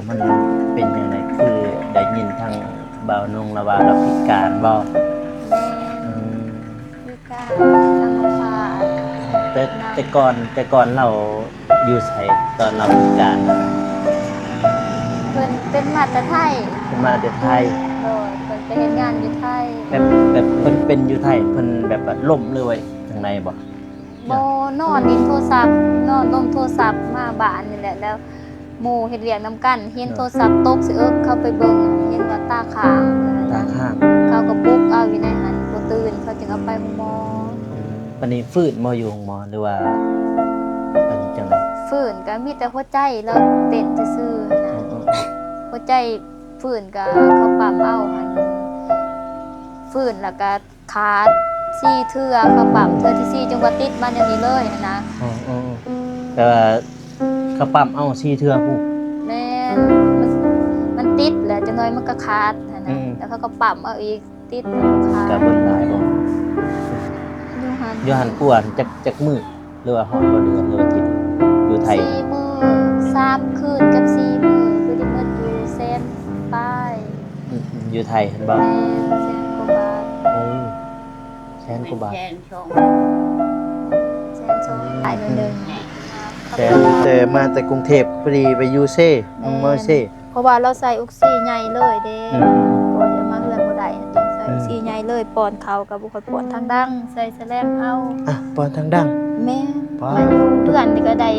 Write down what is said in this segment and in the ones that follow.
ມັນເປັນຈັ່ງໃດ? ຄືໄດ້ຍິນທາງບ່າວນົງລາວວ່າລາວພິການບໍ່? ແມ່ນ ອືມ ພິການທາງຂວາ. ແຕ່ ແຕ່ກ່ອນ ແຕ່ກ່ອນລາວຢູ່ໃສ ຕອນລາວພິການ? ເພິ່ນເປັນມາແຕ່ໄທ. ເປັນມາແຕ່ໄທ? ໂດຍ ເພິ່ນໄປເຮັດງານຢູ່ໄທ. ແບບ ແບບເພິ່ນເປັນຢູ່ໄທ ເພິ່ນແບບວ່າລົ້ມ ຫຼືວ່າຈັ່ງໃດບໍ່? ບໍ່ ນອນຫຼິ້ນໂທລະສັບ ນອນລົມໂທລະສັບມາບ້ານນີ້ແຫຼະ ແລ້ວໝູ່ເຮັດວຽກນຳກັນ ເຫັນໂທລະສັບຕົກໃສ່ເອິກ ເຂົາໄປເບິ່ງ ເຫັນວ່າຕາຄ້າງ. ຕາຄ້າງ. ເຂົາກໍປຸກເອົາຢູ່ໃນຫັ້ນ ບໍ່ຕື່ນ ເຂົາຈຶ່ງເອົາໄປໂຮງໝໍ. ອືມ ບັດນີ້ຟື້ນບໍ່ ຢູ່ໂຮງໝໍ ຫຼືວ່າອັນນີ້ຈັ່ງໃດ? ຟື້ນກໍມີແຕ່ຫົວໃຈລາວເຕັ້ນຊື່ໆ ຫັ້ນນະ. ອືມໆໆ ຫົວໃຈຟື້ນກໍເຂົາປ້ຳເອົາຫັ້ນ ຟື້ນແລ້ວກໍ ຂາດສີ່ເທື່ອ ເຂົາປ້ຳເທື່ອທີສີ່ ຈັ່ງວ່າຕິດມາແນວນີ້ເລີຍຫັ້ນນະ. ອໍ ແປວ່າເຂົາປ້ຳເອົາສີ່ເທື່ອພຸ້ນ? ແມ່ນ ມັນ ມັນຕິດແຫຼະ ຈັກໜ້ອຍມັນກໍຂາດຫັ້ນນະ. ອືມ ແລ້ວເຂົາກໍປ້ຳເອົາອີກ ຕິດແລ້ວກໍຂາດ. ກໍເບິດຫຼາຍບໍ່? ຢູ່ຫັ້ນ ຢູ່ຫັ້ນປົວຈັກ ຈັກມື້ ຫຼືວ່າຮອດບໍ່ເດືອນ ຫຼືວ່າອາທິດ ຢູ່ໄທ? ສີ່ມື້ ສາມຄືນກັບສີ່ມື້ ຄືໄດ້ໝົດຢູ່ແສນປາຍ. ອືມ ຢູ່ໄທຫັ້ນບໍ່? ແມ່ນ ແສນກວ່າບາດ. ໂອ້ ແສນກວ່າບາດ ແສນສອງ ແສນສອງ ອືມ ຫຼາຍເດືອນໜຶ່ງ. ແຕ່ ແຕ່ມາແຕ່ກຸງເທບ ພໍດີໄປຢູ່ເຊ ແມ່ນ ເມືອງເຊ ເພາະວ່າລາວໃສ່ອົກຊີໃຫຍ່ເລີຍເດ້. ອືມ ກໍຈະມາເຮືອນບໍ່ໄດ້ ຕ້ອງໃສ່ ອືມ ອົກຊີໃຫຍ່ເລີຍ ປ້ອນເຂົ້າກໍບໍ່ຄ່ອຍປ້ອນທາງດັງ ໃສ່ສະແລມເອົາ. ອ່ະ ປ້ອນທາງດັງ? ແມ່ນ ປ້ອນ ມາຢູ່ເຮືອນນີ້ກໍໄດ້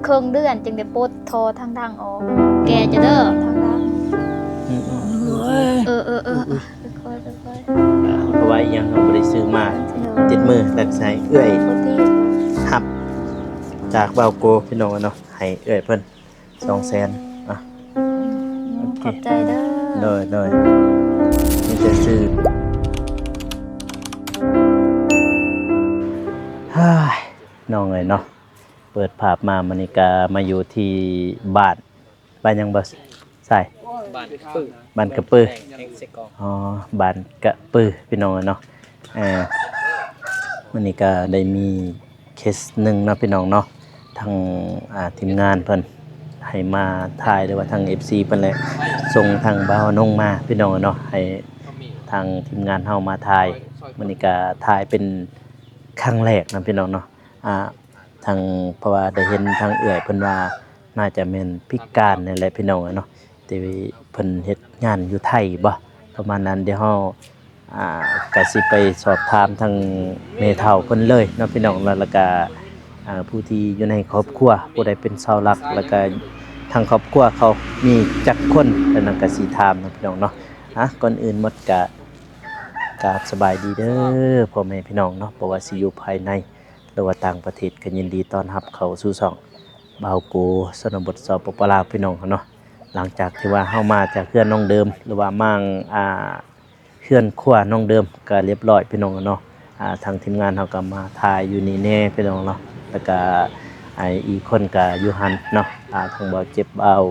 ເຄິ່ງເດືອນ ຈຶ່ງໄດ້ປົດທໍ່ທາງດັງອອກ. ແກ່ຈະເດີ ທາງດັງ. ອືມໆ ເອີໆ ຄ່ອຍໆ ຄ່ອຍໆ ເພາະວ່າອີ່ຫຍັງເຮົາບໍ່ໄດ້ຊື້ມາ. ໂດຍ ຕິດມື ແລ້ວໃຫ້ເອື້ອຍຮັບຈາກບ່າວໂກ ພີ່ນ້ອງເນາະ ໃຫ້ເອື້ອຍເພິ່ນສອງແສນ. ອ່ະ ອືມ ໂອເຄ ຂອບໃຈເດີ. ໂດຍໆ ມີແຕ່ຊື້. ຮາຍ ນ້ອງເອີຍເນາະ ເປີດພາບມາ ມື້ນີ້ກະມາຢູ່ທີ່ບ້ານ ບ້ານຫຍັງບໍ່ຊາຍ? ບ້ານກະປຶ ບ້ານກະປຶ ອໍ ບ້ານກະປຶ ພີ່ນ້ອງເນາະ. ເອີ ມື້ນີ້ກະໄດ້ມີເຄສໜຶ່ງເນາະ ພີ່ນ້ອງເນາະ ທາງ ອ່າ ທີມງານເພິ່ນໃຫ້ມາຖ່າຍ ຫຼືວ່າທາງເອັຟຊີເພິ່ນແຫຼະ ສົ່ງທາງບ່າວນົງມາ ພີ່ນ້ອງເນາະ ໃຫ້ທາງທີມງານເຮົາມາຖ່າຍ. ມື້ນີ້ກະຖ່າຍເປັນຄັ້ງແລກນະ ພີ່ນ້ອງເນາະ ອ່າ ທາງ ເພາະວ່າໄດ້ເຫັນທາງເອື້ອຍເພິ່ນວ່າ ໜ້າຈະແມ່ນພິການນີ້ແຫຼະ ພີ່ນ້ອງເອີຍເນາະ ທີ່ເພິ່ນເຮັດງານຢູ່ໄທບໍ ປະມານນັ້ນ. ດຽວເຮົາ ອ່າ ກະຊິໄປສອບຖາມທາງແມ່ເຖົ້າເພິ່ນເລີຍເນາະ ພີ່ນ້ອງເນາະ ແລ້ວກະ ອ່າ ຜູ້ທີ່ຢູ່ໃນຄອບຄົວ ຜູ້ໃດເປັນເສົາຫຼັກ ແລ້ວກະທາງຄອບຄົວເຂົາມີຈັກຄົນ ອັນນັ້ນກະຊິຖາມເນາະ ພີ່ນ້ອງເນາະ. ອ່າ ກ່ອນອື່ນໝົດກະ ກາບສະບາຍດີເດີພໍ່ແມ່ພີ່ນ້ອງເນາະ ບໍ່ວ່າຊິຢູ່ພາຍໃນ ຫຼືວ່າຕ່າງປະເທດ ກໍຍິນດີຕ້ອນຮັບເຂົ້າສູ່ຊ່ອງບ່າວໂກ ຊົນນະບົດ ສປປ ລາວ ພີ່ນ້ອງເນາະ. ຫຼັງຈາກທີ່ວ່າເຮົາມາຈາກເຮືອນນ້ອງເດີມ ຫຼືວ່າມາງ ອ່າ ເຮືອນຄົວນ້ອງເດີມກໍລຽບຮ້ອຍ ພີ່ນ້ອງເນາະ. ອ່າ ທາງທີມງານເຮົາກໍມາຖ່າຍຢູ່ນີ້ແດ່ ພີ່ນ້ອງເນາະ ແລ້ວກໍ ອ່າ ອີກຄົນກໍຢູ່ຫັ້ນເນາະ ອ່າ ທາງບ່າວເຈັບ ບ່າວ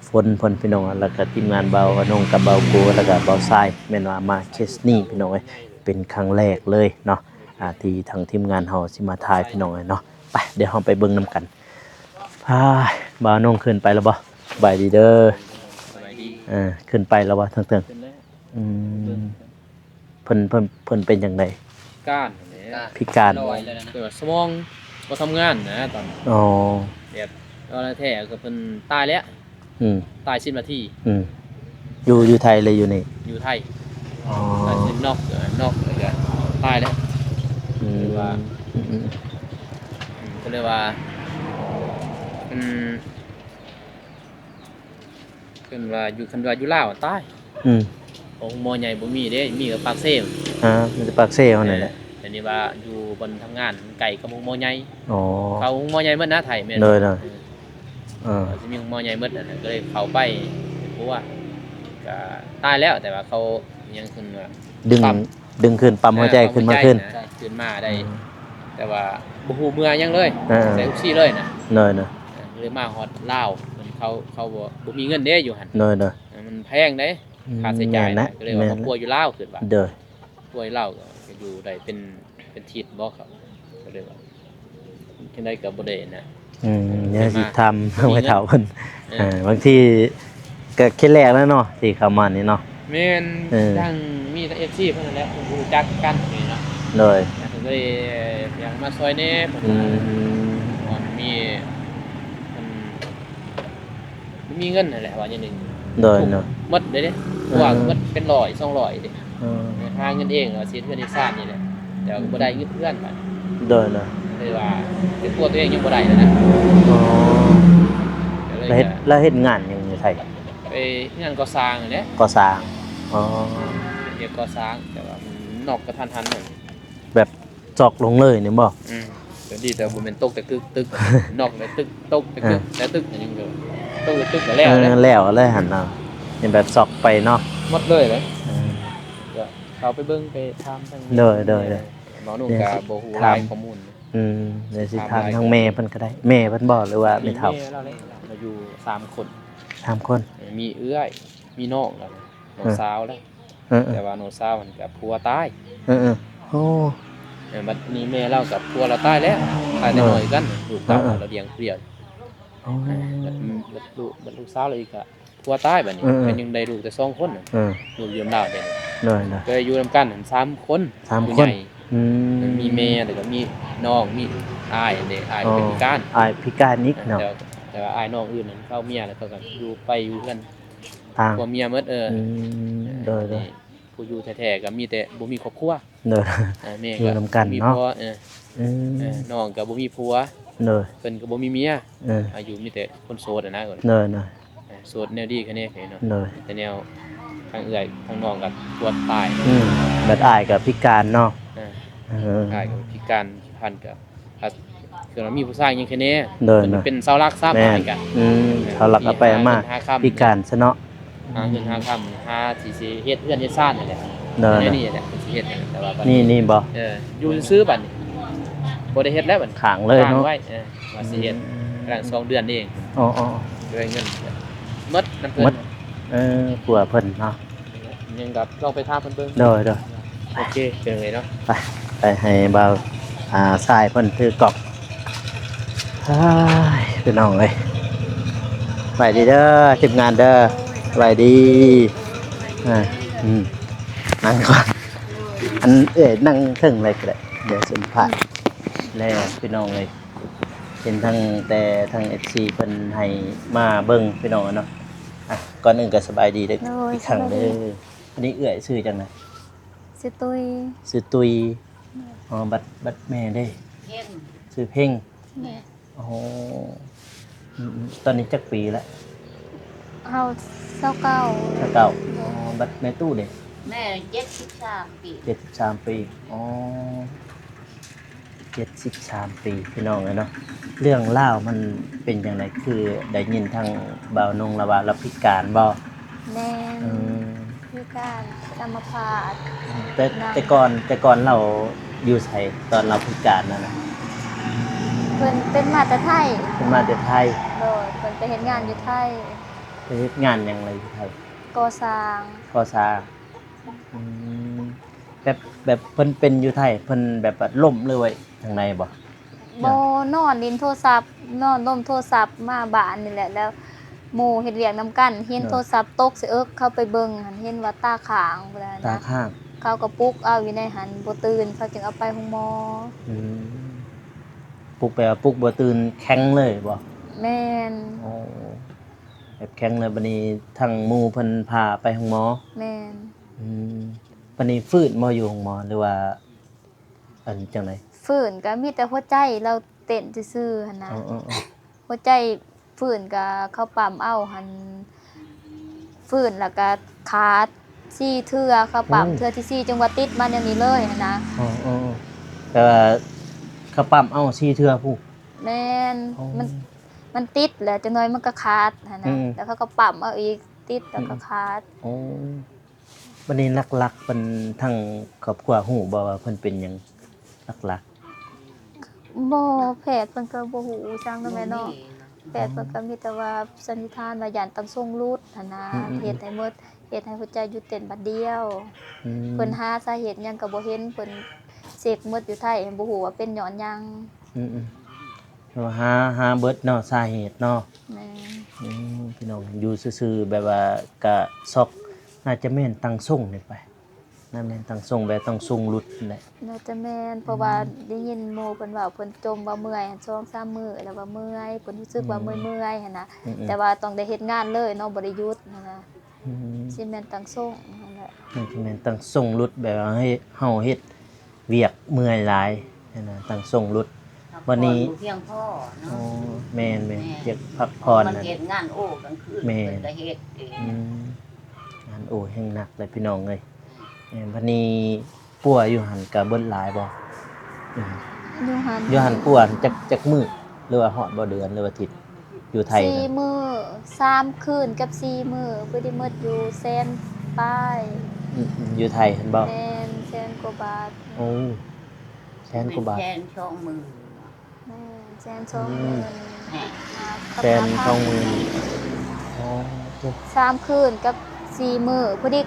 ຝົນເພິ່ນ ພີ່ນ້ອງ ແລ້ວກໍທີມງານບ່າວນົງກັບບ່າວໂກ ແລ້ວກໍບ່າວຊາຍ ແມ່ນວ່າມາເຄສນີ້ ພີ່ນ້ອງເອີຍ ເປັນຄັ້ງແລກເລີຍເນາະ ອ່າ ທີ່ທາງທີມງານເຮົາຊິມາຖ່າຍ ພີ່ນ້ອງເອີຍເນາະ. ໄປ ດຽວເຮົາໄປເບິ່ງນຳກັນ. ພາ ບ່າວນົງຂຶ້ນໄປແລ້ວບໍ່? ສະບາຍດີເດີ. ສະບາຍດີ. ເອີ ຂຶ້ນໄປແລ້ວບໍ່ທາງເທິງ? ຂຶ້ນແລ້ວ. ອືມ ເພິ່ນ ເພິ່ນ ເພິ່ນເປັນຈັ່ງໃດ? ພິການຫັ້ນແຫຼະ ພິການ ລອຍແລ້ວນະ ແຕ່ວ່າສະໝອງບໍ່ທຳງານນະຕອນ. ອໍ ແບບ ເອົາແທ້ກໍເພິ່ນຕາຍແລ້ວ. ອືມ ຕາຍສິບນາທີ. ອືມ ຢູ່ ຢູ່ໄທ ຫຼືຢູ່ນີ້? ຢູ່ໄທ. ອໍ ຕາຍສິບນອກ ເອີ ນອກ ແລ້ວກໍຕາຍແລ້ວ. ອືມ ຄືວ່າ ອືມ ອືມ ອືມ ກໍເລີຍວ່າ ເປັນ ເພິ່ນວ່າຢູ່ ຄັນວ່າຢູ່ລາວຕາຍ. ອືມ ໂຮງໝໍໃຫຍ່ບໍ່ມີເດ້ ມີແຕ່ປາກເຊ. ອ່າ ມີແຕ່ປາກເຊເທົ່ານັ້ນແຫຼະ. ເອີ ດຽວນີ້ວ່າຢູ່ບ່ອນທຳງານມັນໄກກັບໂຮງໝໍໃຫຍ່. ອໍ ເຂົາໂຮງໝໍໃຫຍ່ໝົດນະໄທ. ແມ່ນ ໂດຍໆ. ເອີ ເອີ ຊິມີໂຮງໝໍໃຫຍ່ໝົດ ອັນນັ້ນກໍເລີຍເຂົ້າໄປເປັນຜົວ ກໍຕາຍແລ້ວ ແຕ່ວ່າເຂົາຍັງຂຶ້ນວ່າ ດຶງ ປ້ຳ ດຶງຂຶ້ນ ປ້ຳຫົວໃຈ ເອີ ປ້ຳຫົວໃຈ ຂຶ້ນມາຄືນ ນະ ຂຶ້ນມາໄດ້. ອືມ ແຕ່ວ່າບໍ່ຮູ້ເມື່ອຫຍັງເລີຍ. ເອີ ໃສ່ອົກຊີເລີຍນະ. ໂດຍໆ. ເອີ ເລີຍມາຮອດລາວ ເພິ່ນ ເຂົາ ເຂົາບໍ່ ບໍ່ມີເງິນເດ້ຢູ່ຫັ້ນ. ໂດຍໆ. ເອີ ມັນແພງເດ້ ອືມ ຄ່າໃຊ້ຈ່າຍນະ. ແມ່ນແຫຼະ ກໍເລີຍວ່າມາປົວຢູ່ລາວ ຄິດວ່າ. ໂດຍ. ປ່ວຍລາວກໍຢູ່ໄດ້ເປັນ ເປັນທິດບໍ ເຂົາກໍເລີຍວ່າ ຈັ່ງໃດກໍບໍ່ໄດ້ນະ. ອືມ ດຽວຊິຖາມ ເອີ ແມ່ເຖົ້າເພິ່ນ ເອີ ເອີ ບາງທີກໍເຂດແລກແລ້ວເນາະ ທີ່ເຂົ້າມານີ້ເນາະ. ແມ່ນ ເອີ ທາງ ມີແຕ່ເອັຟຊີເພິ່ນນັ້ນແຫຼະ ເພິ່ນຮູ້ຈັກກັນນີ້ເນາະ. ໂດຍ ເພິ່ນກໍເລີຍຢາກມາຊ່ອຍແດ່ ເພິ່ນ ອືມ ວ່າມັນມີ ເພິ່ນ ບໍ່ມີເງິນຫັ້ນແຫຼະ ວ່າຢ່າງໜຶ່ງ. ໂດຍ ທຸກ ເນາະ ໝົດເດ້ ເອີ ພວກໝົດເປັນຮ້ອຍສອງຮ້ອຍເດ້. ເອີ ຫາເງິນເອງ ວ່າຊິເຮັດເຮືອນເຮັດຊານນີ້ແຫຼະ ແຕ່ວ່າກໍບໍ່ໄດ້ເງິນເຮືອນບາດ. ໂດຍ ໂດຍ ເລີຍວ່າ ແຕ່ຄົວຕົວເອງຍັງບໍ່ໄດ້ເລີຍນະ. ອໍ ກໍເລີຍ ແລ້ວເຮັດ ແລ້ວເຮັດງານຫຍັງຢູ່ໄທ? ໄປງານກໍ່ສ້າງຫັ້ນແຫຼະ. ກໍ່ສ້າງ ອໍ ເຮັດວຽກກໍ່ສ້າງ ແຕ່ວ່າມັນນັອກກະທັນຫັນ. ແບບ ຈອກລົງເລີຍນີ້ບໍ່? ອືມ ກໍດີແຕ່ບໍ່ແມ່ນຕົກແຕ່ກຶກຕຶກ ນອກແຕ່ຕຶກ ຕົກແຕ່ກຶກ ອ່າ ແຕ່ຕຶກຫຍັງກໍຕົກແຕ່ຕຶກກໍແລ້ວ ເອີ ແລ້ວ ແລ້ວເລີຍຫັ້ນເນາະ. ເປັນແບບຊອກໄປເນາະ ໝົດເລີຍເດ້. ເອີ ກໍເຂົ້າໄປເບິ່ງໄປຖາມທາງ ໂດຍ ໂດຍ ໂດຍ ໝໍໜຸ່ມກໍບໍ່ຮູ້ຫຼາຍຂໍ້ມູນ. ອືມ ດຽວຊິຖາມທາງແມ່ເພິ່ນກໍໄດ້ ແມ່ເພິ່ນບໍ່ ຫຼືວ່າແມ່ເຖົ້າ? ແມ່ລາວແຫຼະ ລາວຢູ່ສາມຄົນ ສາມຄົນ ເອີ ມີເອື້ອຍ ມີນ້ອງ ແລ້ວນ້ອງ ເອີ ສາວແລ້ວ. ເອີໆ ແຕ່ວ່ານ້ອງສາວຫັ້ນກໍຜົວຕາຍ. ເອີໆ ໂອ້ ເອີ ບັດນີ້ແມ່ລາວກໍຜົວລາວຕາຍແລ້ວ ຕາຍແຕ່ ເອີ ນ້ອຍກັນ ລູກເຕົ້າ ເອີໆ ລາວລ້ຽງຜູ້ດຽວ. ໂອ້ ເອີ ບັດ ບັດລູກ ບັດລູກສາວລາວອີກກໍຜົວຕາຍ ບັດນີ້ ເອີໆ ກໍຍັງໄດ້ລູກແຕ່ສອງຄົນ. ເອີ ລູກຢູ່ນຳລາວເດ. ໂດຍໆ ກໍຢູ່ນຳກັນຫັ້ນສາມຄົນ ສາມຄົນ ຜູ້ໃຫຍ່. ອືມ ມີແມ່ ແລ້ວກໍມີນ້ອງ ມີອ້າຍເດ ອ້າຍ ອໍ ເປັນພິການ ອ້າຍພິການອີກເນາະ. ແຕ່ ແຕ່ວ່າອ້າຍນ້ອງອື່ນນັ້ນເຂົາເມຍແລ້ວ ເຂົາກໍຢູ່ ໄປຢູ່ເຮືອນ ຕ່າງ ຜົວເມຍໝົດ. ເອີ ອືມ ເອີ ໂດຍໆ ນີ້ຜູ້ຢູ່ແທ້ໆກໍມີແຕ່ບໍ່ມີຄອບຄົວ. ໂດຍ ເອີ ແມ່ ຢູ່ນຳກັນເນາະ ກໍບໍ່ມີຜົວ. ເອີ ອືມ ເອີ ນ້ອງກໍບໍ່ມີຜົວ. ໂດຍ ເພິ່ນກໍບໍ່ມີເມຍ. ເອີ ອາ ຢູ່ມີແຕ່ຄົນໂສດຫັ້ນນະ. ໂດຍໆ ເອີ ໂສດແນວດີຄະແນງເນາະ. ໂດຍ ແຕ່ແນວທາງເອື້ອຍທາງນ້ອງກໍປວດຕາຍ. ອືມ ບັດອ້າຍກໍພິການເນາະ. ເອີ ເອີ ອ້າຍກໍພິການ ພັນກໍ ຖ້າເກີດວ່າມີຜູ້ຊາຍຍັງແຄ່ແນ່. ໂດຍ ເພິ່ນເປັນເສົາຫຼັກຊະ ແມ່ນ ອ້າຍກະ ອືມ ເອີ ເສົາຫຼັກເອົາໄປເອົາມາ ຫາຄ່ຳ ພິການຊະເນາະ. ຫາເງິນຫາຄຳ ຫາຊິ ຊິເຮັດເຮືອນເຮັດຊານນີ້ແຫຼະ. ໂດຍ ແນວນີ້ແຫຼະເພິ່ນຊິເຮັດ. ແຕ່ວ່າບັດນີ້ ນີ້ ນີ້ບໍ່? ເອີ ຢູ່ຊື່ໆ ບັດນີ້ ບໍ່ໄດ້ເຮັດແລ້ວບັດນີ້ ຄ້າງເລີຍເນາະ. ຄ້າງໄວ້ ເອີ ວ່າຊິເຮັດ ອືມ ກຳລັງສອງເດືອນເອງ. ອໍໆ ດ້ວຍເງິນໝົດນຳເພິ່ນ ໝົດ. ເອີ ຜົວເພິ່ນເນາະ. ຍັງກັບລອງໄປຖາມເພິ່ນເບິ່ງ. ໂດຍໆ ໂອເຄ ເປັນຈັ່ງໃດເນາະ. ໄປ ໄປໃຫ້ບ່າວ ອ່າ ຊາຍເພິ່ນຖືກ້ອງ. ອ້າຍ ພີ່ນ້ອງເອີຍ ສະບາຍດີເດີ ທີມງານເດີ ສະບາຍດີ. ອ່າ ອືມ ນັ່ງກ່ອນ ອັນເອີຍ ນັ່ງເທິງເລີຍກໍໄດ້ ດຽວສຳພາດແລ້ວ ພີ່ນ້ອງເອີຍ. ເຫັນທັງ ແຕ່ທັງເອັຟຊີເພິ່ນໃຫ້ມາເບິ່ງ ພີ່ນ້ອງເນາະ. ອ່ະ ກ່ອນອື່ນກໍສະບາຍດີເດີ ໂດຍ ອີກຄັ້ງເດີ. ສະບາຍດີ. ອັນນີ້ເອື້ອຍຊື່ຈັ່ງໃດ? ຊື່ຕຸ້ຍ. ຊື່ຕຸ້ຍ. ໂດຍ. ອໍ ບັດ ບັດແມ່ເດ້? ເພັງ. ຊື່ເພັງ. ແມ່ນ. ໂອ້ ອືມໆ ຕອນນີ້ຈັກປີລະ? ເຮົາຊາວເກົ້າ. ຊາວເກົ້າ. ໂດຍ. ອໍ ບັດແມ່ຕູ້ເດ້? ແມ່ເຈັດສິບສາມປີ. ເຈັດສິບສາມປີ. ອໍ ເຈັດສິບສາມປີ ພີ່ນ້ອງເອີຍເນາະ. ເລື່ອງລາວມັນເປັນຈັ່ງໃດ? ຄືໄດ້ຍິນທາງບ່າວນົງລາວວ່າລາວພິການບໍ່? ແມ່ນ. ອືມ ພິການອັມມະພາດ. ແຕ່ ນະ ແຕ່ກ່ອນ ແຕ່ກ່ອນລາວຢູ່ໃສ ຕອນລາວພິການນັ້ນນະ? ເພິ່ນເປັນມາແຕ່ໄທ. ເປັນມາແຕ່ໄທ. ໂດຍ. ເພິ່ນໄປເຮັດງານຢູ່ໄທ. ໄປເຮັດງານຫຍັງລະຢູ່ໄທ? ກໍ່ສ້າງ. ກໍ່ສ້າງ. ອືມ ແບບ ແບບເພິ່ນເປັນຢູ່ໄທ ເພິ່ນແບບວ່າລົ້ມ ຫຼືວ່າຈັ່ງໃດບໍ່? ບໍ່ ນອນຫຼິ້ນໂທລະສັບ ນອນລົມໂທລະສັບມາບ້ານນີ້ແຫຼະ ແລ້ວໝູ່ເຮັດວຽກນຳກັນ ເຫັນ ເອີ ໂທລະສັບຕົກໃສ່ເອິກ ເຂົາໄປເບິ່ງຫັ້ນ ເຫັນວ່າຕາຄ້າງພຸ້ນແຫຼະນະ ຕາຄ້າງ ເຂົາກໍປຸກເອົາຢູ່ໃນຫັ້ນ ບໍ່ຕື່ນ ເຂົາຈຶ່ງເອົາໄປໂຮງໝໍ. ອືມ ປຸກ ແປວ່າປຸກບໍ່ຕື່ນ ແຂງເລີຍບໍ່? ແມ່ນ. ໂອ້ ແບບແຂງເລີຍ ບັດນີ້ທາງໝູ່ເພິ່ນພາໄປໂຮງໝໍ. ແມ່ນ. ອືມ ບັດນີ້ຟື້ນບໍ່ຢູ່ໂຮງໝໍ ຫຼືວ່າອັນຈັ່ງໃດ? ຟື້ນກໍມີແຕ່ຫົວໃຈລາວເຕັ້ນຊື່ໆຫັ້ນນະ. ເອີໆໆ ຫົວໃຈຟື້ນກໍເຂົາປ້ຳເອົາຫັ້ນ ຟື້ນແລ້ວກໍຂາດສີ່ເທື່ອ ເຂົາປ້ຳ ໂອ້ ເທື່ອທີສີ່ ຈັ່ງວ່າຕິດມາແນວນີ້ເລີຍຫັ້ນນະ. ເອີໆໆ ແຕ່ວ່າເຂົາປ້ຳເອົາສີ່ເທື່ອພຸ້ນ. ແມ່ນ. ໂອ້ ມັນ ມັນຕິດແຫຼະ ຈັກໜ້ອຍມັນກໍຂາດຫັ້ນນະ. ອືມ ແລ້ວເຂົາກໍປ້ຳເອົາອີກ ຕິດແລ້ວກໍຂາດ. ອືມ ໂອ້ ບັດນີ້ຫຼັກໆ ເພິ່ນ ທາງຄອບຄົວຮູ້ບໍ່ວ່າເພິ່ນເປັນຫຍັງຫຼັກໆ? ບໍ່ ແພດເພິ່ນກໍບໍ່ຮູ້ຫຍັງນະແມ່ເນາະ. ແພດເພິ່ນກໍມີແຕ່ວ່າສັນນິຖານວ່າຢ້ານຕານຊົງຫຼຸດຫັ້ນນະ. ອືມໆໆ ເຮັດໃຫ້ໝົດ ເຮັດໃຫ້ຫົວໃຈຢຸດເຕັ້ນບາດດຽວ. ອືມ ເພິ່ນຫາສາເຫດຫຍັງກໍບໍ່ເຫັນ ເພິ່ນເຊັກໝົດຢູ່ໄທ ບໍ່ຮູ້ວ່າເປັນຍ້ອນຫຍັງ. ອືມໆ ຫາ ຫາເບິດເນາະ ສາເຫດເນາະ. ແມ່ນ. ອືມ ພີ່ນ້ອງ ຢູ່ຊື່ໆ ແບບວ່າກະຊັອກ ໜ້າຈະແມ່ນຕັ້ງຊົງນີ້ໄປ ໜ້າແມ່ນຕັ້ງຊົງ ແບບຕັ້ງຊົງຫຼຸດນັ້ນແຫຼະ. ໜ້າຈະແມ່ນ ເພາະວ່າ ອືມ ໄດ້ຍິນໝູ່ເພິ່ນເວົ້າ ເພິ່ນຈົ່ມວ່າເມື່ອຍ ສອງສາມມື້ ແລ້ວວ່າເມື່ອຍ ເພິ່ນຮູ້ສຶກວ່າ ອືມ ເມື່ອຍໆ ຫັ້ນນະ. ອືມໆ ແຕ່ວ່າຕ້ອງໄດ້ເຮັດງານເລີຍເນາະ ບໍ່ໄດ້ຢຸດຫັ້ນນະ. ອືມ ຊິແມ່ນຕັ້ງຊົງຫັ້ນແຫຼະ. ມັນຊິແມ່ນຕັ້ງຊົງຫຼຸດ ແບບວ່າເຮົາເຮັດວຽກເມື່ອຍຫຼາຍຫັ້ນນະ ຕັ້ງຊົງຫຼຸດ. ບັດນີ້ ພັກຜ່ອນບໍ່ພຽງພໍເນາະ. ອໍ ແມ່ນໆ ແມ່ນ ວຽກພັກຜ່ອນ ມັນເຮັດງານໂອກາງຄືນ. ແມ່ນ ເພິ່ນກໍເຮັດເອງ. ອືມ ງານໂອແຮງໜັກເລີຍ ພີ່ນ້ອງເອີຍ. ແມ່ນ ບັດນີ້ປົວຢູ່ຫັ້ນກະເບິດຫຼາຍບໍ່? ຢູ່ຫັ້ນ ຢູ່ຫັ້ນປົວຈັກ ຈັກມື້ ຫຼືວ່າຮອດບໍ່ເດືອນ ຫຼືວ່າອາທິດ? ຢູ່ໄທ ສີ່ມື້ ສາມຄືນກັບສີ່ມື້ ພໍດີໝົດຢູ່ແສນປາຍ. ອືມໆ ຢູ່ໄທຫັ້ນບໍ່? ແມ່ນ ແສນກວ່າບາດ. ໂອ້ ແສນກວ່າບາດ ແມ່ນແສນສອງໝື່ນ. ແມ່ນ ແສນສອງໝື່ນ. ອືມ ແສນສອງໝື່ນ. ອໍ ສາມຄືນກັບສີ່ມື້ ພໍດີ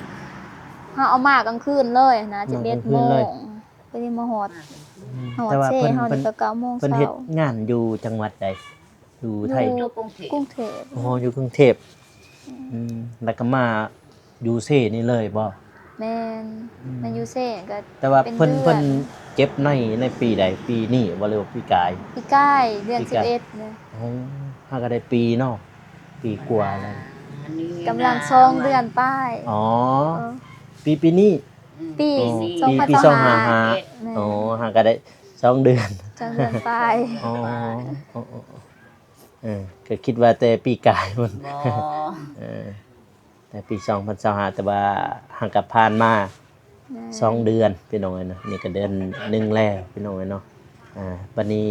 ເຮົາເອົາມາກາງຄືນເລີຍຫັ້ນນະ. ມາກາງຄືນເລີຍ ສິບເອັດໂມງ ພໍດີມາຮອດ. ອືມ ຮອດເຊເຮົານີ້ກໍເກົ້າໂມງເຊົ້າ. ແຕ່ວ່າເພິ່ນ ເພິ່ນເຮັດງານຢູ່ຈັງຫວັດໃດ? ຢູ່ໄທ ຢູ່ກຸງເທບ. ອໍ ຢູ່ກຸງເທບ. ອືມ ອືມ ແລ້ວກໍມາຢູ່ເຊນີ້ເລີຍບໍ່? ແມ່ນ. ອືມ ມາຢູ່ເຊກໍ ແຕ່ວ່າເພິ່ນ ເພິ່ນເຈັບໃນ ໃນປີໃດ? ປີນີ້ບໍ່ ຫຼືວ່າປີກາຍ? ປີກາຍ ເດືອນສິບເອັດນະ. ອໍ ຫາກໍໄດ້ປີເນາະ ປີກວ່າແລ້ວ. ກຳລັງສອງເດືອນປາຍ. ອໍ ເອີ ປີ ປີນີ້ ອືມ ປີ ປີ ສອງພັນຊາວຫ້າ. ອໍ ຫາກໍໄດ້ສອງເດືອນ ສອງເດືອນປາຍ. ອໍ ເອີ ກໍຄິດວ່າແຕ່ປີກາຍພຸ້ນ. ບໍ່ ເອີ ແຕ່ປີສອງພັນຊາວຫ້າ ແຕ່ວ່າຫາກະຜ່ານມາ ແມ່ນ ສອງເດືອນ ພີ່ນ້ອງເອີຍເນາະ. ນີ້ກໍເດືອນໜຶ່ງແລ້ວ ພີ່ນ້ອງເອີຍເນາະ. ອາ ບັດນີ້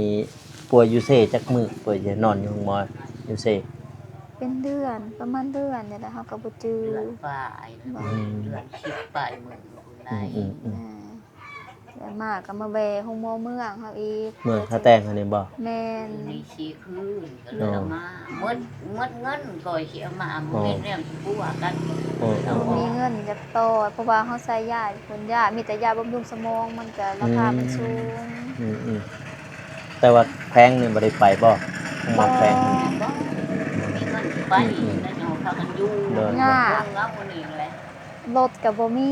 ປົວຢູ່ເຊຈັກມື້? ປົວຢູ່ ນອນຢູ່ໂຮງໝໍຢູ່ເຊ ເປັນເດືອນ ປະມານເດືອນນີ້ແຫຼະ ເຮົາກໍບໍ່ຈື່. ເດືອນປາຍ ອືມ ເດືອນສິບປາຍມື້ໄດ້. ອືມໆໆ ແມ່ນ. ແລ້ວມາກໍມາແວ່ໂຮງໝໍເມືອງເຮົາອີກ ເມືອງທ່າແຕງເຮົານີ້ບໍ່? ແມ່ນ. ຢູ່ນີ້ສີ່ຄືນກໍເລີຍເອົາມາ. ອໍ ໝົດ ໝົດເງິນກໍຊິເອົາມາ ບໍ່ມີແນວຊິປົວກັນ. ອໍ ບໍ່ມີເງິນຢາກຕໍ່ ເພາະວ່າເຮົາໃຊ້ຢາພຸ້ນ ຢາ ມີແຕ່ຢາບຳລຸງສະໝອງ ມັນກໍລາຄາມັນສູງ. ອືມໆ ແຕ່ວ່າແຂວງນີ້ບໍ່ໄດ້ໄປບໍ່? ໂຮງໝໍແຂວງ ບໍ່ ບໍ່ມີເງິນຊິໄປ. ອືມໆ ແລ້ວເຮົາພາກັນຢູ່ ໂດຍ ຍາກ ເບິ່ງເອົານີ້ແຫຼະ ລົດກໍບໍ່ມີ.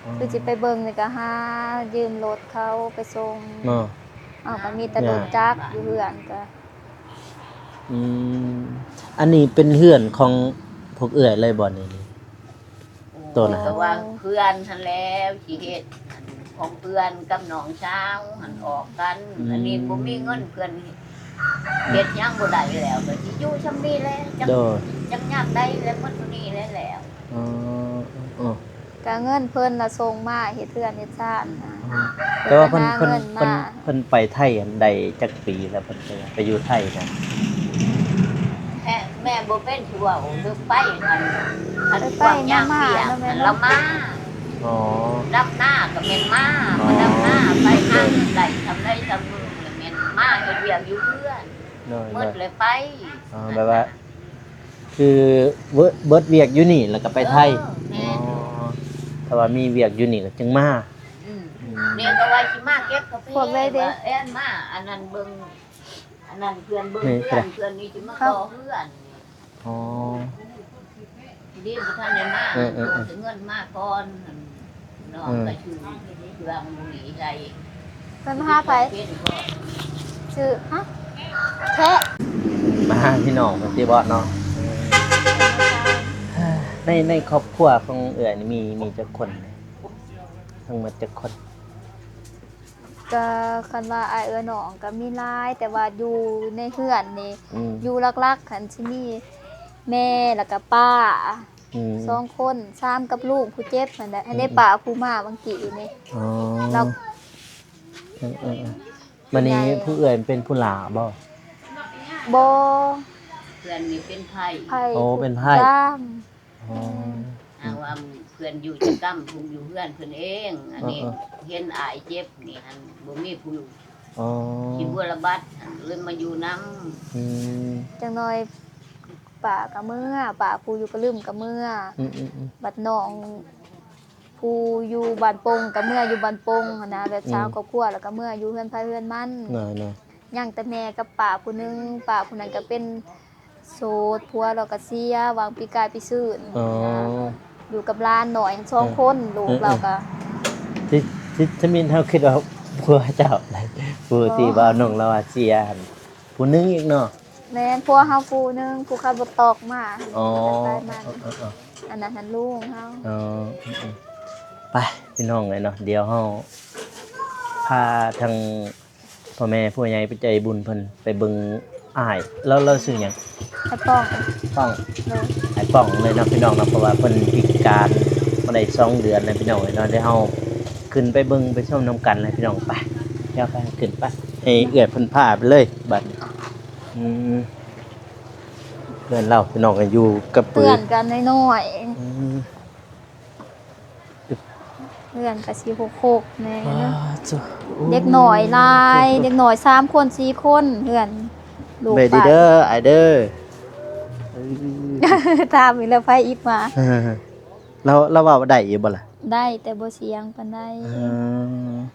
ອໍ ຄືຊິໄປເບິ່ງນີ້ກໍຫາຢືມລົດເຂົາໄປສົ່ງເນາະ. ເຮົາກໍມີແຕ່ລົດຈັກຢູ່ເຮືອນກໍ. ອືມ ອັນນີ້ເປັນເຮືອນຂອງພວກເອື້ອຍເລີຍບໍ່ນີ້? ໂອ້ ໂຕນະ ກໍວ່າເພື່ອນຫັ້ນແຫຼ້ວຊິເຮັດ ອັນຂອງເພື່ອນກັບນ້ອງສາວຫັ້ນອອກກັນ. ອືມ ອັນນີ້ບໍ່ມີເງິນເພື່ອນ ເຮັດຫຍັງບໍ່ໄດ້ແລ້ວ ກໍຊິຢູ່ຊ່ຳນີ້ແຫຼະ ຈັກ ໂດຍ ຈັກຍາມໃດແລ້ວ ໝົດເທົ່ານີ້ແຫຼະແລ້ວ. ອໍ ເອີ ກະເງິນເພິ່ນລະສົ່ງມາເຮັດເຮືອນເຮັດຊານນະ. ອໍ ແຕ່ວ່າເພິ່ນ ເພິ່ນ ເພິ່ນໄປໄທໄດ້ຈັກປີແລ້ວ? ເພິ່ນໄປ ໄປຢູ່ໄທນະ ແມ່ ແມ່ບໍ່ເປັນຜູ້ເວົ້າເດີ ໄປຫັ້ນ ຄັນໄປ ພວກຍາມວຽກຫັ້ນລະມາ. ອໍ ດຳນາກໍແມ່ນມາ ອໍ ມາດຳນາ ໄປຫາເງິນໄດ້ຊ່ຳໃດຊ່ຳໜຶ່ງ ແມ່ນມາເຮັດວຽກຢູ່ເຮືອນ. ໂດຍ ໝົດແລ້ວໄປ. ອໍ ແບບວ່າ ຄືເບິດ ເບິດວຽກຢູ່ນີ້ແລ້ວກໍໄປໄທ. ເອີ ແມ່ນ. ອໍ ຖ້າວ່າມີວຽກຢູ່ນີ້ກໍຈຶ່ງມາ. ອືມ ອືມ ນີ້ກໍວ່າຊິມາເກັບກາແຟ ພວກໃດເດ້ ວ່າແອນມາ ອັນນັ້ນເບິ່ງ ອັນນັ້ນເພື່ອນເບິ່ງເຮືອນ ເພື່ອນນີ້ຊິມາຕໍ່ເຮືອນ. ອໍ ດີບໍ່ທັນໄດ້ມາ ເອີໆໆ ເອົາແຕ່ເງິນມາກ່ອນ. ນ້ອງ ເອີ ກໍຊື່ເຄື່ອງນີ້ໃສ່ ເພິ່ນມາຫາໃຜ? ເປັນບໍ່? ຊື່ ຮະ? ແຄະ ມາຫາພີ່ນ້ອງເພິ່ນຕິບໍເນາະ. ໃນ ໃນຄອບຄົວຂອງເອື້ອຍນີ້ມີ ມີຈັກຄົນ? ທັງໝົດຈັກຄົນ? ກໍຄັນວ່າອ້າຍເອື້ອຍນ້ອງກໍມີຫຼາຍ ແຕ່ວ່າຢູ່ໃນເຮືອນນີ້ ອືມ ຢູ່ຫຼັກໆຫັ້ນຊິມີແມ່ ແລ້ວກໍປ້າ ອືມ ສອງຄົນ ສາມກັບລຸງຜູ້ເຈັບຫັ້ນແຫຼະ. ອັນນີ້ ອືມ ປ້າຜູ້ມາເມື່ອກີ້ນີ້. ອໍ ແລ້ວ ເອີໆໆ ບັດນີ້ຜູ້ເອື້ອຍເປັນຜູ້ຫຼ້າບໍ່? ບໍ່ ເພື່ອນນີ້ເປັນໄພ. ໄພ. ໂອ້ ເປັນໄພ ຜູ້ກາງ. ອໍ ຫາວ່າເພື່ອນຢູ່ຈະກຳ ເພິ່ນຢູ່ເຮືອນເພິ່ນເອງ. ອັນນີ້ ເອີໆ ເຫັນອ້າຍເຈັບນີ້ຫັ້ນ ບໍ່ມີຜູ້ຢູ່. ອໍ ຊິບົວລະບັດຫັ້ນ ເລີຍມາຢູ່ນຳ. ອືມ ຈັກໜ້ອຍປ້າກໍເມືອ ປ້າຜູ້ຢູ່ກະລຶມກໍເມືອ. ອືມໆໆ ບັດນ້ອງຜູ້ຢູ່ບ້ານໂປ່ງກໍເມືອຢູ່ບ້ານໂປ່ງຫັ້ນນະ ແບບ ອືມ ສ້າງຄອບຄົວ ແລ້ວກໍເມືອຢູ່ເຮືອນໃຜເຮືອນມັນ. ນ້ອຍໆ ຍັງແຕ່ແມ່ກັບປ້າຜູ້ໜຶ່ງ, ປ້າຜູ້ນັ້ນກໍເປັນໂສດ, ຜົວລາວກໍເສຍຫວ່າງປີກາຍປີຊືນ. ອໍ ຢູ່ກັບຫຼານນ້ອຍສອງຄົນ, ເອີ ລູກລາວກໍ ເອີ ທີ່ ທີ່ ທີ່ມີ ເຮົາຄິດວ່າຜົວເຈົ້າ ຜູ້ທີ່ວ່ານ້ອງລາວວ່າເສຍຫັ້ນ ຜູ້ໜຶ່ງອີກເນາະ. ແມ່ນ ຜົວເຮົາຜູ້ໜຶ່ງ ຜູ້ຂັບລົດຕອກມາ. ອໍ ອັນນັ້ນຫັ້ນລຸງເຮົາ. ອໍ ອືມໆ ໄປ ພີ່ນ້ອງເອີຍເນາະ, ດຽວເຮົາພາທາງພໍ່ແມ່ຜູ້ໃຫຍ່ໃຈບຸນເພິ່ນໄປເບິ່ງອ້າຍ. ລາວ ລາວຊື່ຫຍັງ? ອ້າຍປ້ອງ. ປ້ອງ. ໂດຍ. ອ້າຍປ້ອງເລີຍເນາະ ພີ່ນ້ອງເນາະ, ເພາະວ່າເພິ່ນພິການມາໄດ້ສອງເດືອນແລ້ວ ພີ່ນ້ອງເອີຍເນາະ. ດຽວເຮົາຂຶ້ນໄປເບິ່ງໄປຊົມນຳກັນເລີຍ ພີ່ນ້ອງ. ໄປ ດຽວໄປ ຂຶ້ນໄປ ໃຫ້ເອື້ອຍເພິ່ນພາໄປເລີຍບັດນີ້. ອືມ ເຮືອນລາວ ພີ່ນ້ອງເອີຍ ຢູ່ກັບເພິ່ນ ເຮືອນກັນນ້ອຍໆ. ອືມ ເຮືອນກະຊິໂຄກໆແດ່ເນາະ. ເດັກນ້ອຍຫຼາຍ ເດັກນ້ອຍສາມຄົນສີ່ຄົນ ເຮືອນລູກໄປເດີ ອ້າຍເດີ. ຖາມອີກແລ້ວ ໃຜອີກມາ? ລາວ ລາວເວົ້າໄດ້ຢູ່ບໍ່ລະ? ໄດ້ ແຕ່ບໍ່ສຽງປານໃດ.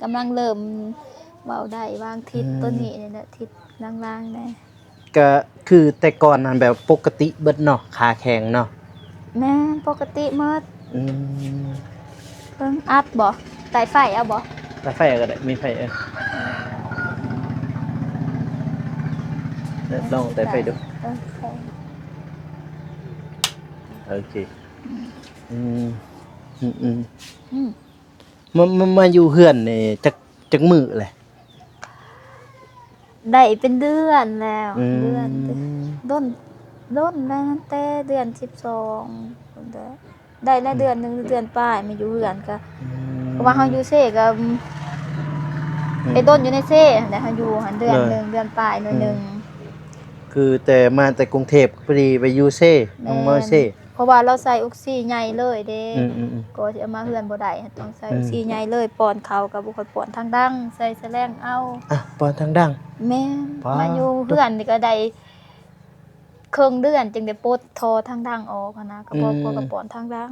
ກຳລັງເລີ່ມເວົ້າໄດ້ຫວ່າງທິດ ອືມ ໂຕນີ້ນີ້ແຫຼະ ທິດລາງໆແດ່. ກະຄືແຕ່ກ່ອນຫັ້ນແບບປົກກະຕິເບິດເນາະ ຂາແຂງເນາະ? ແມ່ນ ປົກກະຕິໝົດ. ອືມ ເບິ່ງ ອັດບໍ່? ໄຕ້ໄຟເອົາບໍ່? ໄຕ້ໄຟເອົາກໍໄດ້ ມີໄຟ ເອີ ລອງໄຕ້ໄຟດູ. ເອີ ໂອເຄ. ອືມ ອືມ ອືມ ອືມ ມາ ມາ ມາຢູ່ເຮືອນນີ້ຈັກ ຈັກມື້ແຫຼະ? ໄດ້ເປັນເດືອນແລ້ວ. ອືມ ເດືອນ ດົນ ດົນແລ້ວ ຕັ້ງແຕ່ເດືອນສິບສອງພຸ້ນແຫຼະ. ໄດ້ແລ້ວເດືອນໜຶ່ງ ເດືອນປາຍມາຢູ່ເຮືອນກະ ອືມ ເພາະວ່າເຮົາຢູ່ເຊກະ ອືມ ໄປດົນຢູ່ໃນເຊຫັ້ນແຫຼະ. ເຮົາຢູ່ຫັ້ນເດືອນໜຶ່ງ ເດືອນປາຍໜ້ອຍໜຶ່ງ. ອືມ ຄືແຕ່ມາແຕ່ກຸງເທບ ພໍດີໄປຢູ່ເຊ ແມ່ນ ນ້ອງມາເຊ. ເພາະວ່າລາວໃສ່ອົກຊີໃຫຍ່ເລີຍເດ້. ອືມໆໆ ກໍຊິເອົາມາເຮືອນບໍ່ໄດ້ ຕ້ອງໃສ່ ອືມ ອົກຊີໃຫຍ່ເລີຍ. ປ້ອນເຂົ້າກໍບໍ່ຄ່ອຍປ້ອນທາງດັງ ໃສ່ສະແລງເອົາ. ອ່ະ ປ້ອນທາງດັງ. ແມ່ນ ປ້າ ມາຢູ່ເຮືອນນີ້ກໍໄດ້ເຄິ່ງເດືອນ ຈຶ່ງໄດ້ປົດທໍ່ທາງດັງອອກຫັ້ນນະ ກໍບໍ່ ອືມ ປົວກໍປ້ອນທາງດັງ.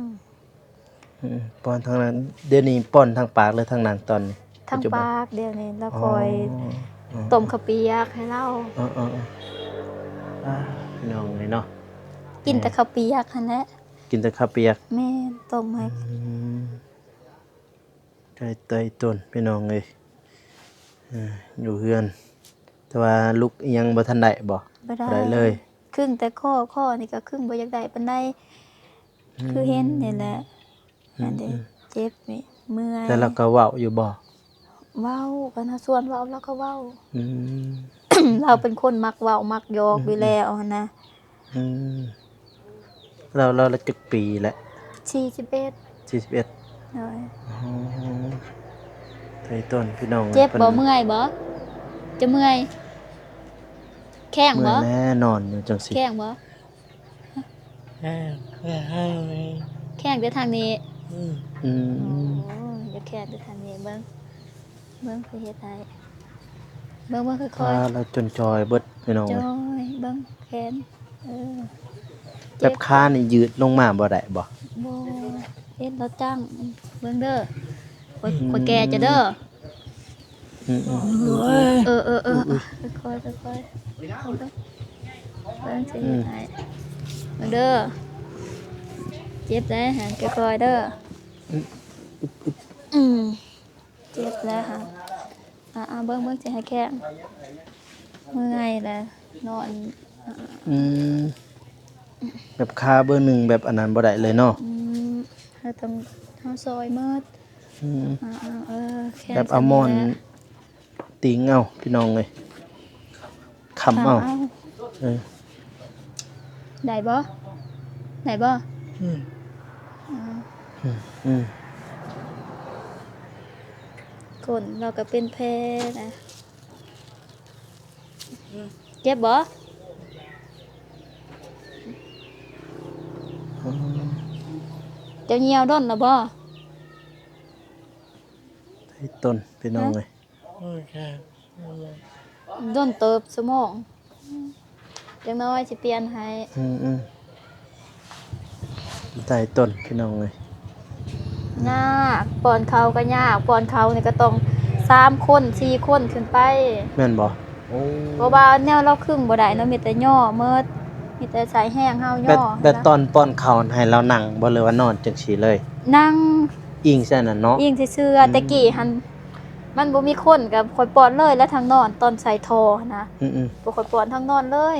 ອືມ ປ້ອນທາງນັ້ນ ດຽວນີ້ປ້ອນທາງປາກ ຫຼື ທາງດັງຕອນນີ້? ທາງປາກ ປັດຈຸບັນ ດຽວນີ້ລາວ ອໍ ຄ່ອຍ ອໍ ຕົ້ມເຂົ້າປຽກໃຫ້ລາວ. ເອີໆໆ ອ່າ ພີ່ນ້ອງເອີຍເນາະ ກິນແຕ່ເຂົ້າປຽກຫັ້ນແຫຼະ. ກິນແຕ່ເຂົ້າປຽກ. ແມ່ນ ຕົ້ມໃຫ້ ອືມ ໄກ່ໄຕ່ຕົ້ນ ພີ່ນ້ອງເອີຍ. ເອີ ຢູ່ເຮືອນ ແຕ່ວ່າລຸກອີ່ຫຍັງບໍ່ທັນໄດ້ບໍ່? ບໍ່ໄດ້ ບໍ່ໄດ້ເລີຍ. ຄຶ່ງແຕ່ຄໍ ຄໍນີ້ກໍຄຶ່ງບໍ່ຢາກໄດ້ປານໃດ. ອືມ ຄືເຫັນນີ້ແຫຼະ. ອືມ ອັນເດ ອືມ ເຈັບນີ້ ເມື່ອຍ. ແຕ່ລາວກໍເວົ້າຢູ່ບໍ່? ເວົ້າ ຄັນເຮົາຊວນເວົ້າ ລາວກໍເວົ້າ. ອືມ ລາວເປັນຄົນມັກເວົ້າມັກຫຍອກ ອືມ ຢູ່ແລ້ວຫັ້ນນະ. ອືມ ລາວ ລາວ ລາວຈັກປີແລ້ວ? ສີ່ສິບເອັດ. ສີ່ສິບເອັດ. ໂດຍ. ອໍ ໄຕຕົ້ນ ພີ່ນ້ອງ. ເຈັບບໍ່? ເມື່ອຍບໍ່? ຈະເມື່ອຍ? ແຂງບໍ່? ເມື່ອຍແລ້ວ ນອນຢູ່ຈັ່ງຊີ້. ແຂງບໍ່? ແຂງແຕ່ທາງນີ້. ອືມ ອືມ ໂອ້ຍ ຢ່າແຂງແຕ່ທາງນີ້. ເບິ່ງ ເບິ່ງ ຂ້ອຍເຮັດໃຫ້. ເບິ່ງ ເບິ່ງ ຄ່ອຍໆ. ອ່າ ລາວຈົນຈ່ອຍເບິດ ພີ່ນ້ອງ. ຈ່ອຍ ເບິ່ງແຂນ. ເອີ ແບບຂານີ້ຢືດລົງມາບໍ່ໄດ້ບໍ່? ບໍ່ ເຮັດແລ້ວຈັ່ງ. ເບິ່ງເດີ ຂ້ອຍ ອືມ ຂ້ອຍແກ່ເຈົ້າເດີ. ອືມໆ ເອີໆໆ ອືມໆ ຄ່ອຍໆ ຄ່ອຍໆ ເບິ່ງຊິເຮັດໃຫ້. ອືມ ເບິ່ງເດີ ເຈັບໄດ໋ຫັ້ນ ຄ່ອຍໆເດີ. ອືມ ອືມ ເຈັບແລ້ວຫັ້ນ. ອ່າໆ ເບິ່ງໆ ຊິໃຫ້ແຂງ ເມື່ອຍແລ້ວ ນອນ. ອືມ ແບບຂາເບີໜຶ່ງແບບອັນນັ້ນບໍ່ໄດ້ເລີຍເນາະ. ອືມ ເຮົາຕ້ອງ ເຮົາຊອຍໝົດ. ອືມ ອ່າໆ ເອີ ແຂງ ແບບເອົາໝອນ ຕິງເອົາ ພີ່ນ້ອງເອີຍ ຄ້ຳເອົາ. ຄ້ຳເອົາ ເອີ ໄດ້ບໍ່? ໄດ້ບໍ່? ອືມ ອ່າ ອືມ ອືມ ກົ້ນລາວກໍເປັນແຜນະ. ເຈັບບໍ່? ອືມ ເຈົ້າຍ່ຽວດົນແລ້ວບໍ່? ໄຕຕົ້ນ ພີ່ນ້ອງເອີຍ. ໂອເຄ ດົນເຕີບ ຊົ່ວໂມງ. ຈັກໜ້ອຍຊິປ່ຽນໃຫ້. ອືມໆ ໄຕຕົ້ນ ພີ່ນ້ອງເອີຍ. ຍາກ ປ້ອນເຂົ້າກໍຍາກ. ປ້ອນເຂົ້ານີ້ກໍຕ້ອງສາມຄົນ ສີ່ຄົນຂຶ້ນໄປ. ແມ່ນບໍ່? ໂອ້ ເພາະວ່າແນວລາວຄຶງບໍ່ໄດ້ເນາະ ມີແຕ່ຍໍ້ໝົດ ມີແຕ່ໃຊ້ແຮງເຮົາຍໍ ແບບ ແບບ ນະ ຕອນປ້ອນເຂົ້າໃຫ້ລາວນັ່ງບໍ່ ຫຼືວ່ານອນຈັ່ງຊີ້ເລີຍ? ນັ່ງ ອີງໃສ່ນັ້ນເນາະ ອີງເຊື່ອໆ ອືມ ແຕ່ກີ້ຫັ້ນມັນບໍ່ມີຄົນ ກໍຂ້ອຍປ້ອນເລີຍ ແລະທາງນອນຕອນໃສ່ທໍ່ນະ ອືມໆ ບໍ່ຄ່ອຍປ້ອນທາງນອນເລີຍ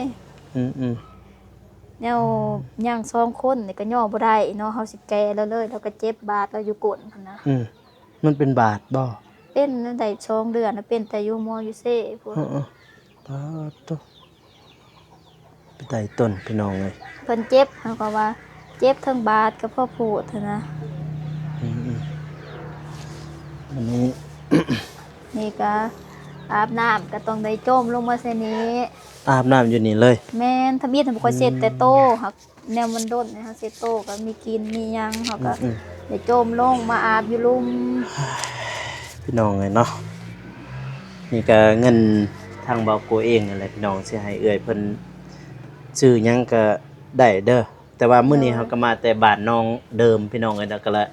ອືມໆ ແນວຍ່າງສອງຄົນນີ້ກໍຍໍບໍ່ໄດ້ເນາະ ເຮົາຊິແກ່ລາວເລີຍ ລາວກໍເຈັບບາດລາວຢູ່ກົ້ນຫັ້ນນະ ອືມ ມັນເປັນບາດບໍ່? ເປັນໄດ້ສອງເດືອນ ເປັນແຕ່ຢູ່ໝໍຢູ່ເຊພຸ້ນ ເອີ ປາດໂທ້ ໄປໄດ້ຕົ້ນ ພີ່ນ້ອງເອີຍ ເພິ່ນເຈັບ ເຮົາກໍວ່າເຈັບເທິງບາດກໍພໍໂພດຫັ້ນນະ ອືມໆ ອັນນີ້ ນີ້ກໍອາບນ້ຳກໍຕ້ອງໄດ້ຈົ່ມລົງມາໃສ່ນີ້ ອາບນ້ຳຢູ່ນີ້ເລີຍ ແມ່ນ ທຳອິດຫັ້ນບໍ່ຄ່ອຍເຊັດແຕ່ໂຕ ອືມ ຫາກ ແນວມັນດົນ ເຮົາເຊັດໂຕກໍມີກິ່ນມີຫຍັງ ເຮົາກໍ ອືມໆ ໄດ້ຈົ່ມລົງມາອາບຢູ່ລຸ່ມ ພີ່ນ້ອງເອີຍເນາະ ນີ້ກໍເງິນທາງບ່າວໂກເອງນັ້ນແຫຼະ ພີ່ນ້ອງ ຊິໃຫ້ເອື້ອຍເພິ່ນຊື້ຫຍັງກໍໄດ້ເດີ ແຕ່ວ່າມື້ນີ້ ໂດຍ ເຮົາກໍມາແຕ່ບ້ານນ້ອງເດີມ ພີ່ນ້ອງເອີຍ ແລ້ວກໍລະ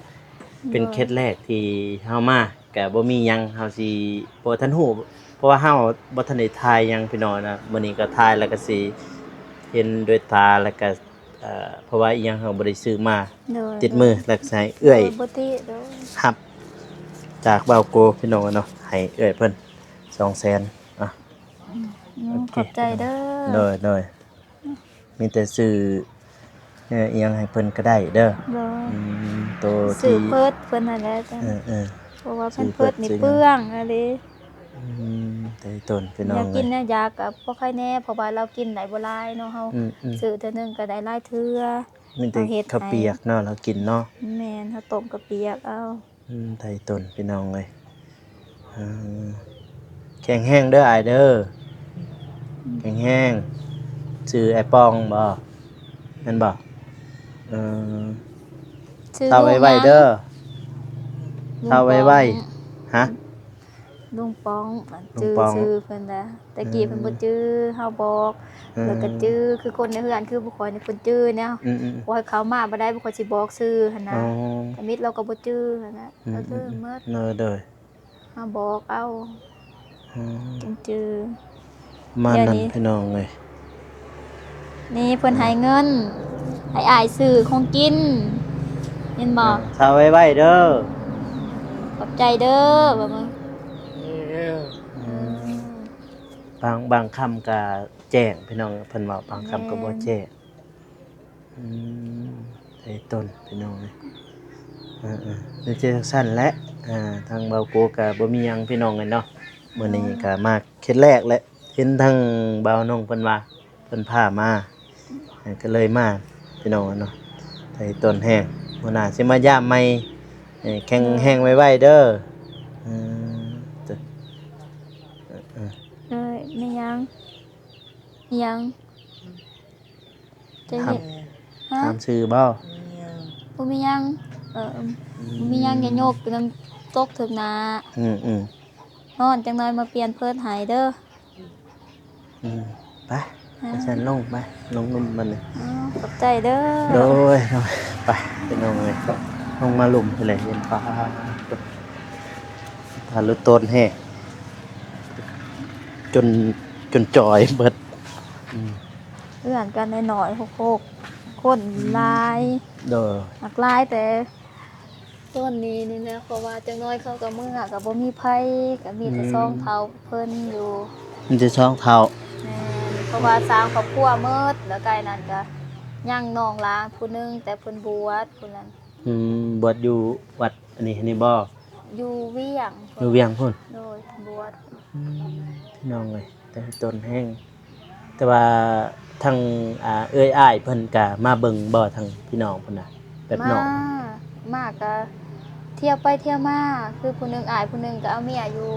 ເປັນເຂດແລກທີ່ເຮົາມາ ກະບໍ່ມີຫຍັງ ເຮົາຊິບໍ່ທັນຮູ້ ເພາະວ່າເຮົາບໍ່ທັນໄດ້ຖ່າຍຫຍັງພີ່ນ້ອງນະ ມື້ນີ້ກໍຖ່າຍແລ້ວກໍຊິເຫັນດ້ວຍຕາ ແລ້ວກໍ ເອີ ເພາະວ່າອີ່ຫຍັງເຮົາບໍ່ໄດ້ຊື້ມາ ໂດຍ ຕິດມື ແລ້ວກໍໃຫ້ເອື້ອຍ ໂດຍ ບໍ່ຕິ ໂດຍ ຮັບຈາກບ່າວໂກພີ່ນ້ອງເນາະ ໃຫ້ເອື້ອຍເພິ່ນສອງແສນ ອະ ອືມ ໂອເຄ ຂອບໃຈເດີ ໂດຍ ໂດຍ ມີແຕ່ຊື້ ເອີ ອີ່ຫຍັງໃຫ້ເພິ່ນກໍໄດ້ເດີ ໂດຍ ອືມ ໂຕທີ່ຊື້ເພິ່ນຫັ້ນແຫຼະ ເອີໆ ເພາະວ່າເພິ່ນນີ້ເປືອງອີ່ຫຼີ ອືມ ແຕ່ຕົ້ນພີ່ນ້ອງ ແນວກິນແນວຢາກກໍພໍໄຄແດ່ ເພາະວ່າລາວກິນໄດ້ບໍ່ຫຼາຍເນາະ ເຮົາ ອືມໆ ຊື້ເທື່ອໜຶ່ງກໍໄດ້ຫຼາຍເທື່ອ ມີແຕ່ເຮົາເຮັດ ເຂົ້າປຽກເນາະ ລາວກິນເນາະ ແມ່ນ ເຮົາຕົ້ມເຂົ້າປຽກເອົາ ອືມ ໄດ້ຕົ້ນພີ່ນ້ອງເອີຍ ເອີ ແຂງແຮງເດີອ້າຍເດີ ອືມ ແຂງແຮງ ຊື່ອ້າຍປ່ອງບໍ່ ແມ່ນບໍ່? ເອີ ຊື່ ເຖົ້າໄວໆເດີ ລຸງ ເຖົ້າໄວໆ ປອງ ຮະ ລຸງປອງ ລຸງປອງ ຈື່ຊື່ເພິ່ນນະ ແຕ່ກີ້ເພິ່ນບໍ່ຈື່ ເຮົາບອກ ເອີ ແລ້ວກໍຈື່ ຄືຄົນໃນເຮືອນ ຄືພວກຂ້ອຍນີ້ ເພິ່ນຈື່ແນວ ອືມໆ ບໍ່ໃຫ້ເຂົ້າມາບໍ່ໄດ້ ພວກຂ້ອຍຊິບອກຊື່ຫັ້ນນະ ອໍ ທຳອິດລາວກໍບໍ່ຈື່ຫັ້ນນະ ອືມໆ ລາວຈື່ໝົດ ໂດຍໆ ເຮົາບອກເອົາ ອືມ ຈຶ່ງຈື່ ປະມານນັ້ນ ດຽວນີ້ ພີ່ນ້ອງເອີຍ ນີ້ເພິ່ນໃຫ້ເງິນ ໃຫ້ອ້າຍຊື້ຂອງກິນ ເຫັນບໍ່? ເອີ ເຖົ້າໄວໆເດີ ຂອບໃຈເດີ ວ່າມາ ອືມ ບາງ ບາງຄ່ຳກໍແຈ້ງ ພີ່ນ້ອງ ເພິ່ນເວົ້າ ບາງຄ່ຳກໍບໍ່ແຈ້ງ ແມ່ນ ອືມ ໄດ້ຕົ້ນ ພີ່ນ້ອງເອີຍ ເອີໆ ມີແຕ່ຈັ່ງຊັ້ນແຫຼະ ທາງບ່າວໂກກໍບໍ່ມີຫຍັງ ພີ່ນ້ອງເອີຍເນາະ ມື້ນີ້ກໍມາເຂດແລກແຫຼະ ເຫັນທາງບ່າວນົງເພິ່ນວ່າ ເພິ່ນພາມາ ກໍເລີຍມາ ພີ່ນ້ອງເອີຍເນາະ ໄດ້ຕົ້ນແຮງ ມື້ໜ້າຊິມາຢາມໃໝ່ ແຂງແຮງໄວໆເດີ ເອີ ເອີ ແມ່ນຫຍັງ? ອີຫຍັງ? ຈະເຮັດ ຮະ? ຖາມຊື່ບໍ່? ບໍ່ມີຫຍັງ ເອີ ບໍ່ມີຫຍັງ ຢ່າຍົກ ນ້ຳຕົກຖືກໜ້າ ອືມໆ ຮ້ອນ ຈັກໜ້ອຍມາປ່ຽນເພີດໃຫ້ເດີ ອືມ ໄປ ຮະ? ໄປຊັ້ນ ລົງໄປ ລົງລຸ່ມບັດນີ້ ອໍ ຂອບໃຈເດີ ໂດຍ ໂດຍ ໄປ ພີ່ນ້ອງເອີຍ ລົງມາລຸ່ມພຸ້ນແຫຼະ ເຫັນປາ ຖ້າຫຼຸດໂຕນແຮງ ຈົນ ຈົນຈ່ອຍເບິດ ອືມ ເຮືອນກັນນ້ອຍໆ ຫົກໆ ຄົນ ອືມ ຫຼາຍ ໂດຍ ມັກຫຼາຍແຕ່ ຕອນນີ້ນີ້ນະ ເພາະວ່າຈັກໜ້ອຍເຂົາກໍເມືອ ກໍບໍ່ມີໃຜ ກໍມີແຕ່ ອືມ ສອງເຖົ້າເພິ່ນຢູ່ ມີແຕ່ສອງເຖົ້າ ແມ່ນ ເພາະວ່າສ້າງຄອບຄົວໝົດ ແລ້ວໃກ້ນັ້ນກໍຍັງນ້ອງຫຼານຜູ້ໜຶ່ງ ແຕ່ເພິ່ນບວດຜູ້ນັ້ນ ອືມ ບວດຢູ່ວັດອັນນີ້ ອັນນີ້ບໍ່? ຢູ່ວຽງ ຢູ່ວຽງພຸ້ນ ໂດຍ ບວດ ອືມ ພີ່ນ້ອງເອີຍ ແຕ່ຕົ້ນແຮງ ແຕ່ວ່າທາງ ອ່າ ເອື້ອຍອ້າຍເພິ່ນກະມາເບິ່ງບໍ່ ທາງພີ່ນ້ອງເພິ່ນນະ ແບບນ້ອງ ມາ ມາກະທ່ຽວໄປທ່ຽວມາ ຄືຜູ້ໜຶ່ງ ອ້າຍຜູ້ໜຶ່ງກະເອົາເມຍຢູ່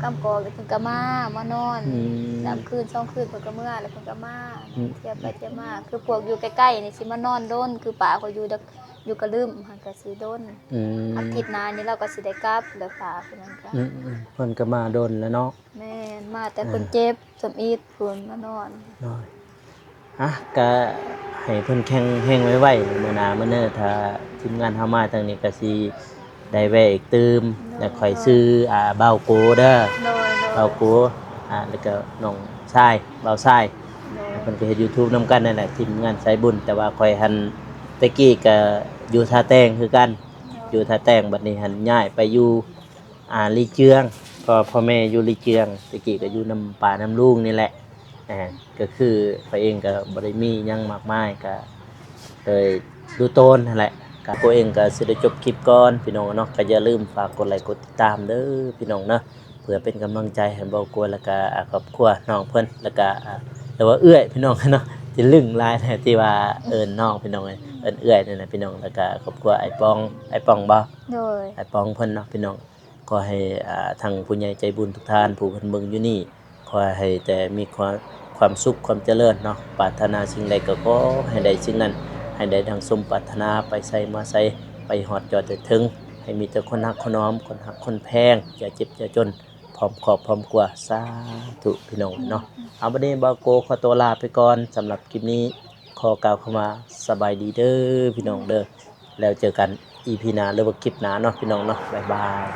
ກຳກອກ ເພິ່ນກະມາ ມານອນ ອືມ ນຳຄືນສອງຄືນເພິ່ນກະເມືອ ແລ້ວເພິ່ນກະມາ ອືມ ທ່ຽວໄປທ່ຽວມາ ຄືພວກຢູ່ໃກ້ໆນີ້ຊິມານອນດົນ ຄືປ້າຂ້ອຍຢູ່ ຢູ່ກະລຶມຫັ້ນກະຊິດົນ ອືມ ອາທິດໜ້ານີ້ລາວກະຊິໄດ້ກັບ ແລ້ວປ້າຜູ້ນັ້ນກະ ອືມໆ ເພິ່ນກະມາດົນແລ້ວເນາະ ແມ່ນ ມາແຕ່ເພິ່ນເຈັບ ອ່າ ທຳອິດພຸ້ນມານອນ ໂດຍ ອ່ະ ກະໃຫ້ເພິ່ນແຂງແຮງໄວໆ ມື້ໜ້າມື້ເນີ ຖ້າທີມງານເຮົາມາທາງນີ້ກະຊິໄດ້ແວ່ອີກຕື່ມ ໂດຍ ແລ້ວຄ່ອຍ ໂດຍ ຊື້ ອ່າ ບ່າວໂກເດີ ໂດຍ ໂດຍ ບ່າວໂກ ອ່າ ແລ້ວກໍນ້ອງຊາຍ ບ່າວຊາຍ ເພິ່ນກໍເຮັດ YouTube ນຳກັນນັ້ນແຫຼະ ທີມງານສາຍບຸນ. ແຕ່ວ່າຂ້ອຍຫັ້ນ ແຕ່ກີ້ກໍຢູ່ທ່າແຕງຄືກັນ ຢູ່ທ່າແຕງ ບັດນີ້ຫັ້ນຍ້າຍໄປຢູ່ ອ່າ ລີເຈືອງ ເພາະວ່າພໍ່ແມ່ຢູ່ລີເຈືອງ. ແຕ່ກີ້ກໍຢູ່ນຳປ້ານຳລຸງນີ້ແຫຼະ ອ່າ ກໍຄືຂ້ອຍເອງກໍບໍ່ໄດ້ມີຫຍັງມາກມາຍ ກໍເລີຍດູໂຕນຫັ້ນແຫຼະ. ກໍໂກເອງກໍຊິໄດ້ຈົບຄລິບກ່ອນພີ່ນ້ອງເນາະ. ກໍຢ່າລືມຝາກກົດໄລກົດຕິດຕາມເດີພີ່ນ້ອງເນາະ ເພື່ອເປັນກຳລັງໃຈໃຫ້ບ່າວໂກ ແລ້ວກະຄອບຄົວນ້ອງເພິ່ນ ແລ້ວກະ ຫຼືວ່າເອື້ອຍພີ່ນ້ອງເນາະ ທີ່ລຶ້ງຫຼາຍແທ້ທີ່ວ່າເອີ້ນນ້ອງພີ່ນ້ອງເອີຍ ເອີ້ນເອື້ອຍນີ້ນະພີ່ນ້ອງ. ແລ້ວກະຄອບຄົວອ້າຍປອງ ອ້າຍປອງບໍ່? ໂດຍ ອ້າຍປອງເພິ່ນເນາະພີ່ນ້ອງ. ຂໍໃຫ້ ອ່າ ທັງຜູ້ໃຫຍ່ໃຈບຸນທຸກທ່ານ ຜູ້ເພິ່ນເບິ່ງຢູ່ນີ້ ຂໍໃຫ້ແຕ່ມີຄວາມ ຄວາມສຸກຄວາມຈະເລີນເນາະ. ປາດຖະໜາສິ່ງໃດກໍຂໍໃຫ້ໄດ້ສິ່ງນັ້ນ ໃຫ້ໄດ້ດັ່ງສົມປາດຖະໜາ ໄປໃສມາໃສ ໄປຮອດຍອດໄດ້ເຖິງ ໃຫ້ມີແຕ່ຄົນຮັກຄົນຫອມ ຄົນຮັກຄົນແພງ ຢ່າເຈັບຢ່າຈົນ ພ້ອມຄອບພ້ອມຄົວ ສາທຸພີ່ນ້ອງເນາະ. ເອົາ ບັດນີ້ບ່າວໂກຂໍຕົວລາໄປກ່ອນ ສຳລັບຄລິບນີ້ ຂໍກ່າວຄຳວ່າສະບາຍດີເດີພີ່ນ້ອງເດີ. ແລ້ວເຈີກັນອີພີໜ້າ ຫຼືວ່າຄລິບໜ້າເນາະພີ່ນ້ອງເນາະ. ບາຍບາຍ.